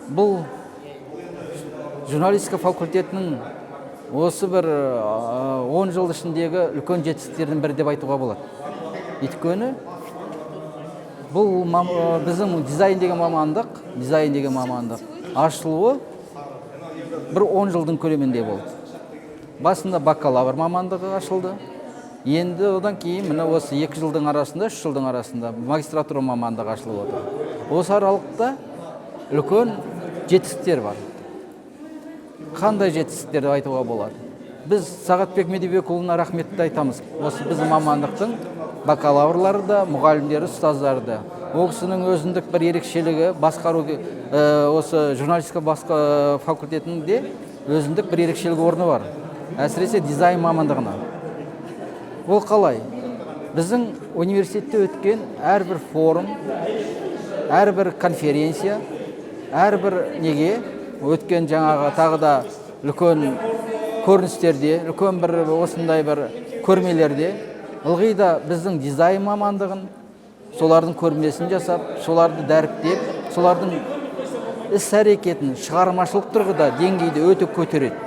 Бұл журналистика факультетінің осы бір 10 жыл ішіндегі үлкен жетістіктердің бірі деп айтуға болады. Өйткені бұл біздің дизайн деген мамандық ашылуы бір 10 жылдың көлемінде болды. Басында бакалавр мамандығы ашылды, енді одан кейін, міне, осы 2 жылдың арасында, 3 жылдың арасында магистратура мамандығы ашылып отыр. Осы аралықта үлкен жетістіктер бар. Қандай жетістіктер деп айтуға болады? Біз Сағатбек Медеубекұлына рахметті айтамыз. Осы біздің мамандықтың бакалаврлары да, мұғалімдері, ұстаздары да. Ол кісінің өзіндік бір ерекшелігі, басқару, осы журналистика басқа факультетінің де өзіндік бір ерекшелік орны бар, әсіресе дизайн мамандығына. Ол қалай? Біздің университетте өткен әрбір форум, әрбір конференция, әрбір неге өткен жаңағы тағы да үлкен көріністерде, үлкен бір осындай бір көрмелерде ылғи да біздің дизайн мамандығын, солардың көрмесін жасап, соларды дәріптеп, солардың іс әрекетін шығармашылық тұрғыда деңгейде өте көтереді.